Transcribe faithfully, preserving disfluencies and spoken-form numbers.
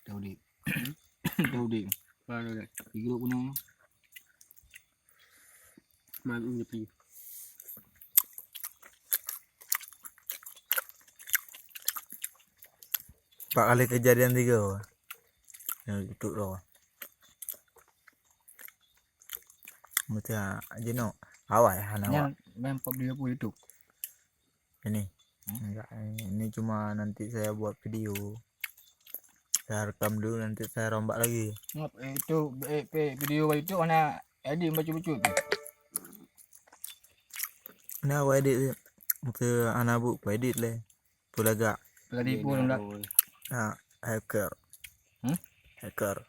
Daudi. Daudi. Mana dia? Tiga punya. Mana dia pergi? Empat kali kejadian tiga. Yang itu loh. Mesti jeno awai hana awak. Nyan memang pop di YouTube. Ini. Hmm? Enggak, ini cuma nanti saya buat video. Saya rekam dulu, nanti saya rombak lagi. Ngap, eh, itu, eh, pe-, video YouTube hana edit bacut-bacut tu. Nah, aku edit tu. Mesti anak bu, aku edit leh. Pulagak. Lagi pun dah. Nah, hacker. Hmm? Hacker.